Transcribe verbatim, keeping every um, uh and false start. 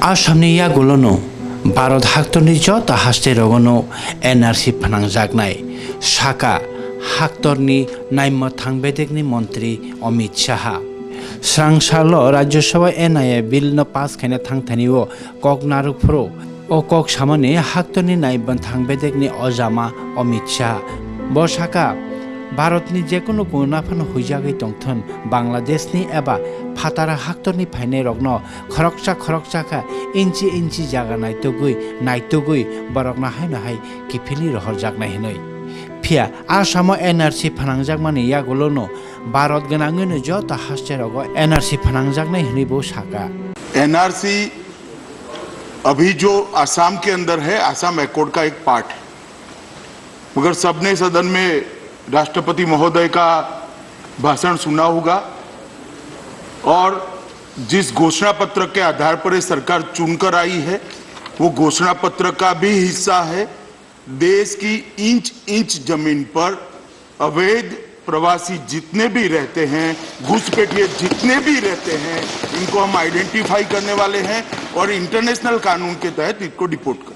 Assamni yagulono Bharat haktorni joto hasterogono N R C phnangjaknai, saka haktorni naimwthang bedekni montri Amit Shah. Srang salo Rajya Sabha N I A bill no pass khaina thangthani o kok narwk phuru, o kok samani haktorni naimwthang bedekni ojama Amit Shah. Bo saka, Bharatni jekunu kunu phano huijagwi tongthun, Bangladeshni eba phatara haktorni phainairokno khoroksa khoroksa kha inchi inchi jaga naitugwi, naitugwi borokno haino hai kiphilwi rohorjaknai hinwi. Phiya Assamo N R C phanangjakmani yagulono Bharat gwnangwino joto hasterogo N R C phanangjaknai hinwi bo saka. N R C अभी जो असम के अंदर है, असम एकॉर्ड का एक पार्ट है, मगर सबने सदन में राष्ट्रपति महोदय का भाषण सुना होगा और जिस घोषणा पत्र के आधार पर ये सरकार चुनकर आई है, वो घोषणा पत्र का भी हिस्सा है। देश की इंच इंच जमीन पर अवैध प्रवासी जितने भी रहते हैं, घुसपैठिए जितने भी रहते हैं, इनको हम आइडेंटिफाई करने वाले हैं और इंटरनेशनल कानून के तहत इनको डिपोर्ट करें।